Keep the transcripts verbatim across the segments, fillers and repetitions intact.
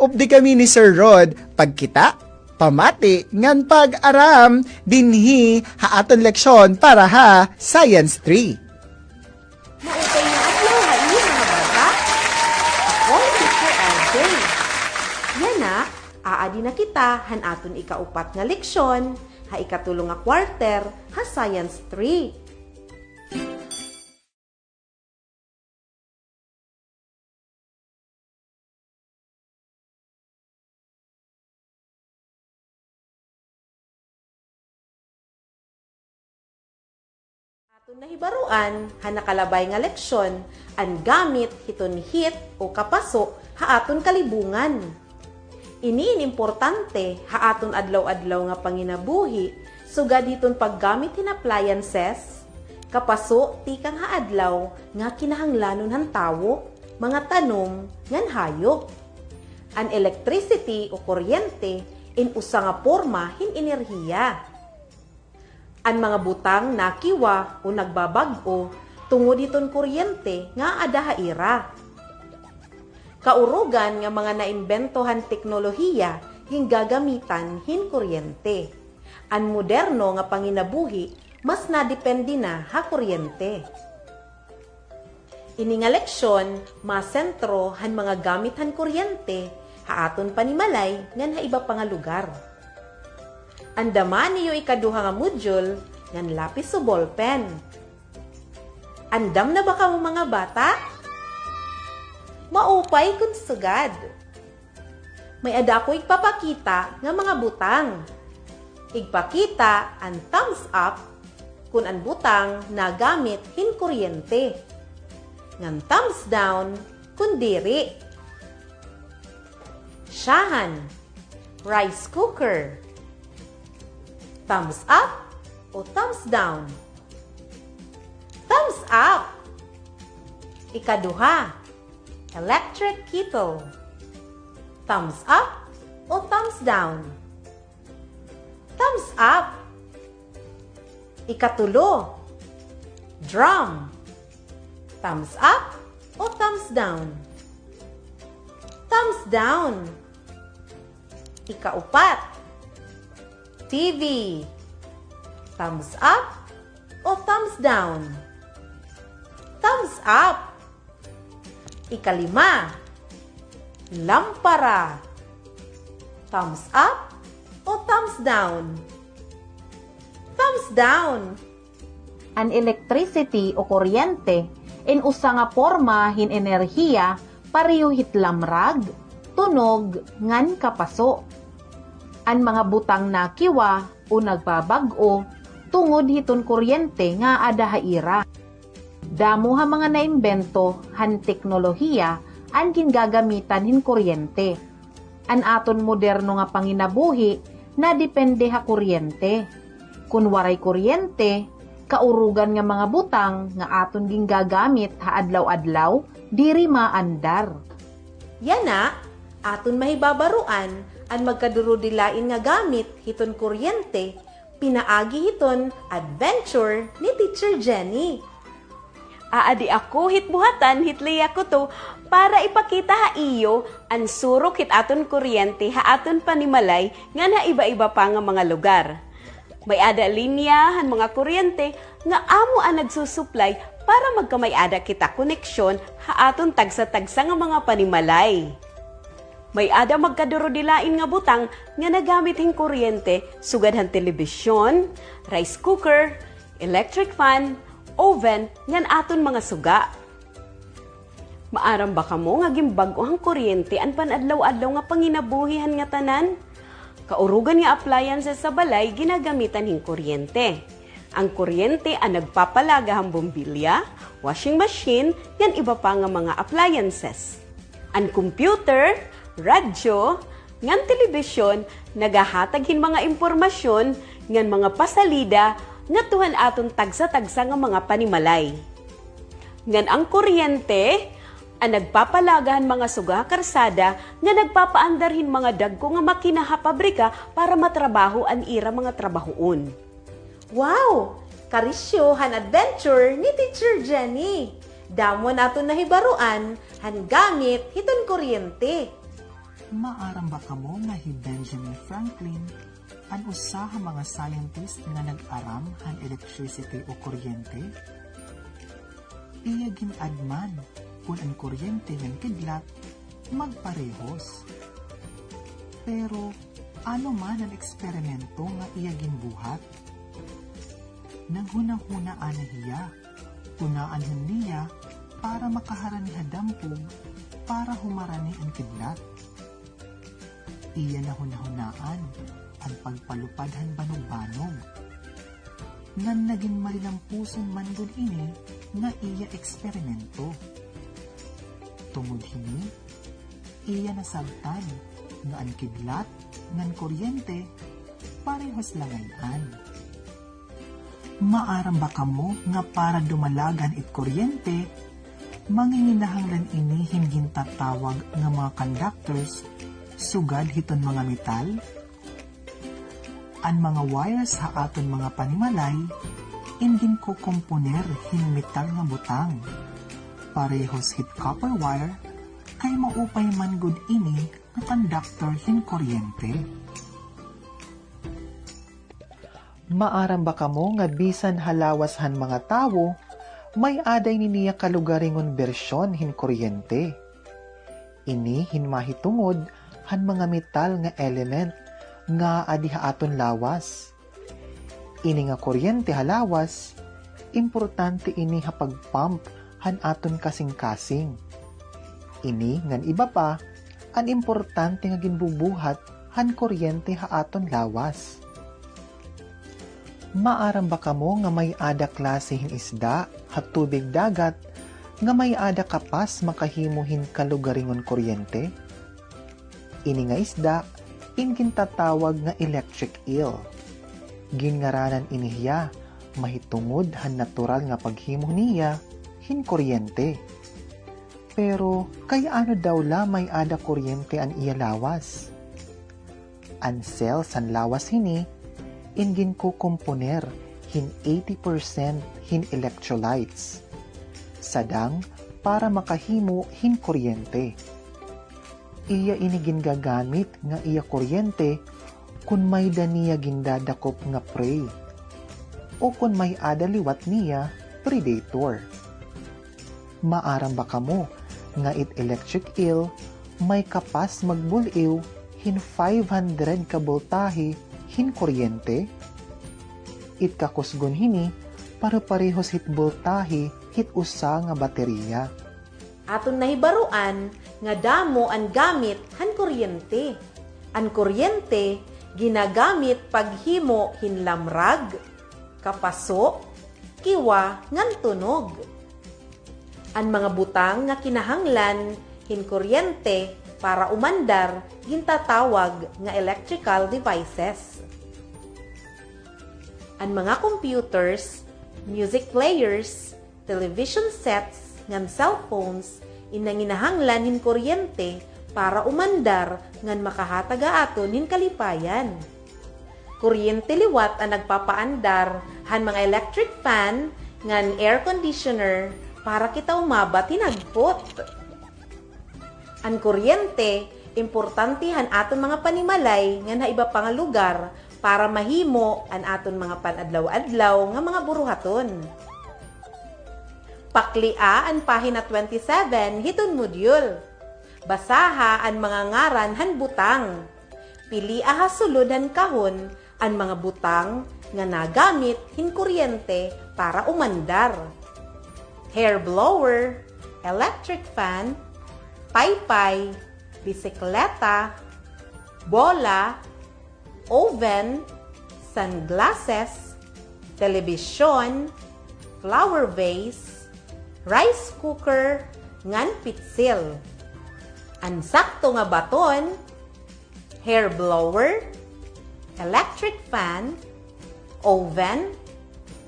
Di kami ni Sir Rod pagkita, pamati ngan pag-aram dinhi ha aton leksyon para ha Science three. Maupay nga adlaw ha iyo, mga bata. Ako si Teacher L J. Yana, aadi na kita han aton ikaupat nga leksyon ha ikatulo nga quarter ha Science three. Aton nahibaroan han nakalabay nga leksyon an gamit hiton heat o kapaso ha aton kalibungan. Ini in importante ha aton adlaw-adlaw nga panginabuhi, sugad hiton paggamit hin appliances, kapaso tikang ha adlaw nga kinahanglanon han tawo, mga tanom, ngan hayop. An electricity o kuryente in usa nga porma hin enerhiya. An mga butang nakiwa o nagbabag-o tungod hiton kuryente nga aada ha ira. Kaurugan nga mga naimbento han teknolohiya gingagamitan hin kuryente. An moderno nga panginabuhi mas nadepende na ha kuryente. Ini nga leksyon masentro han mga gamit han kuryente ha aton panimalay ngan ha iba pa nga lugar. Andama niyo ikaduha nga module ngan lapis o ballpen. Andam na ba kamo, mga bata? Maupay kon sugad. May-ada ako igpapakita nga mga butang. Igpakita an thumbs up kon an butang nagamit hin kuryente, ngan thumbs down kon diri. Syahan, rice cooker. Thumbs up o thumbs down? Thumbs up. Ikaduha, electric kettle. Thumbs up o thumbs down? Thumbs up. Ikatulo, drum. Thumbs up o thumbs down? Thumbs down. Ikaupat, T V. Thumbs up o thumbs down? Thumbs up. Ikalima, lampara. Thumbs up o thumbs down? Thumbs down. An electricity o kuryente in usa nga porma hin enerhiya pareho hit lamrag, tunog, ngan kapaso. An mga butang nakiwa o nagbabag-o tungod hiton kuryente nga aada ha ira. Damo ha mga naimbento han teknolohiya an gingagamitan hin kuryente. An aton moderno nga panginabuhi nadepende ha kuryente. Kon waray kuryente, kaurugan nga mga butang nga aton ginggagamit ha adlaw-adlaw diri maandar. Yana, aton mahibabaroan an magkadurudilain nga gamit hiton kuryente pinaagi hiton adventure ni Teacher Jenny. Aadi ako hit buhatan hit Leah Kuto para ipakita ha iyo an surok hit aton kuryente ha aton panimalay ngan ha iba-iba pa nga mga lugar. May-ada linya han mga kuryente nga amo an nagsusuplay para magkamay-ada kita koneksyon ha aton tagsa-tagsa nga mga panimalay. May-ada magkadurudilain nga butang nga nagamit hin kuryente, sugad han telebisyon, rice cooker, electric fan, oven, ngan aton mga suga. Maaram ba kamo nga ginbag-o han kuryente an pan-adlaw-adlaw nga panginabuhi han ngatanan? Kaurugan nga appliances sa balay ginagamitan hin kuryente. An kuryente an nagpapalaga han bombilya, washing machine, ngan iba pa nga mga appliances. An computer, radyo, ngan telebisyon nagahatag hin mga impormasyon ngan mga pasalida ngadto han aton tagsa-tagsa nga mga panimalay. Ngan an kuryente an nagpapalaga han mga suga ha karsada nga nagpapaandar hin mga dagko nga makina ha pabrika para matrabaho an ira mga trabahoon. Wow! Karisyo han adventure ni Teacher Jenny. Damo an aton nahibaroan han gamit hiton kuryente. Maaram ba kamo nga hi Benjamin Franklin an usa ha mga scientist nga nag-aram han electricity o kuryente? Iya gin-adman kon an kuryente ngan kidlat magparehos. Pero ano man an eksperimento nga iya ginbuhat? Naghunahuna anay hiya kon naanhon niya para makaharani ha dampog para humarani an kidlat. Iya nahunahunaan an pagpalupad han banog-banog. Ngan nagin malinampuson man gud ini nga iya eksperimento. Tungod hini, iya nasabtan nga an kidlat ngan kuryente parehos la ngay-an. Maaram ba kamo nga para dumalag an it kuryente, manginginahanglan ini hin gintatawag nga mga conductors sugad hiton mga metal? An mga wires ha aton mga panimalay in ginkokomponer hin metal nga butang. Parehos hit copper wire, kay maupay man gud ini nga conductor hin kuryente. Maaram ba kamo nga bisan ha lawas han mga tawo, may-ada ini niya kalugaringon bersyon hin kuryente? Ini hin mahitungod han mga metal nga element nga adi ha aton lawas. Ini nga kuryente ha lawas, importante ini ha pag-pump han aton kasingkasing. Ini ngan iba pa an importante nga ginbubuhat han kuryente ha aton lawas. Maaram ba kamo nga may-ada klase hin isda ha tubig dagat nga may-ada kapas makahimo hin kalugaringon kuryente? Ini nga isda in gintatawag nga electric eel. Ginngaranan ini hiya mahitungod han natural nga paghimo niya hin kuryente. Pero kay ano daw la may-ada kuryente an iya lawas? An cells han lawas hini in ginkokomponer hin eighty percent hin electrolytes, sadang para makahimo hin kuryente. Iya ini gingagamit nga iya kuryente kon may-ada niya gindadakop nga prey o kon may-ada liwat niya predator. Maaram ba kamo nga it electric eel may kapas magbul-iw hin five hundred ka boltahe hin kuryente? It kakusgon hini pareparehos hit boltahe hit usa nga bateriya. Aton nahibaroan nga damo an gamit han kuryente. An kuryente ginagamit paghimo hin lamrag, kapaso, kiwa ngan tunog. An mga butang nga kinahanglan hin kuryente para umandar gintatawag nga electrical devices. An mga computers, music players, television sets ngan cellphones in nanginahanglan hin kuryente para umandar ngan makahatag ha aton hin kalipayan. Kuryente liwat an nagpapaandar han mga electric fan ngan air conditioner para kita umabat hin hagpot. An kuryente, importante han aton mga panimalay ngan ha iba pa nga lugar para mahimo an aton mga pan-adlaw-adlaw nga mga buruhaton. Paklia an pahina twenty-seven hiton modyul. Basaha an mga ngaran han butang. Pilia ha sulod han kahon an mga butang nga nagamit hin kuryente para umandar. Hair blower, electric fan, paypay, bisikleta, bola, oven, sunglasses, telebisyon, flower vase, rice cooker, ngan pitsil. An sakto nga baton, hair blower, electric fan, oven,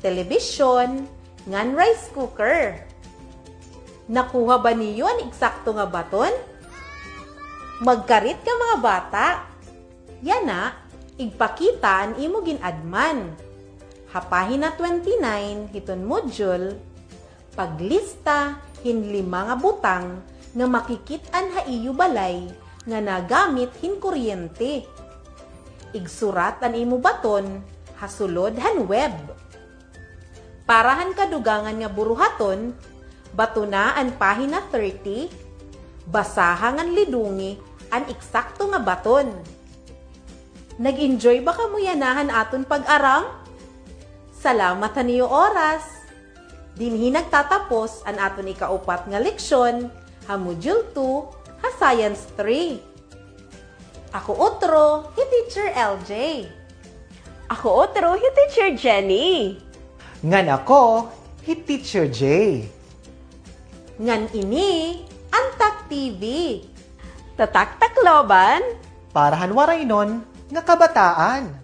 telebisyon, ngan rice cooker. Nakuha ba niyo an eksakto nga baton? Magkarit ka, mga bata! Yana, igpakita an imo gin-adman. Ha pahina twenty-nine hiton modyul, paglista hin lima nga butang nga makikit-an ha iyo balay nga nagamit hin kuryente. Igsurat an imo baton ha sulod han web. Para han kadugangan nga buruhaton, batona an pahina thirty, basaha ngan lidungi an eksakto nga baton. Nag-enjoy ba kamo yana han aton pag-aram? Salamat han iyo oras. Dinhi nagtatapos an aton ikaupat nga leksyon ha Module two ha Science three. Ako utro hi Teacher L J. Ako utro hi Teacher Jenny. Ngan ako hi Teacher J. Ngan ini an Tak T V. Tatak Tacloban. Para han Waraynon nga kabataan.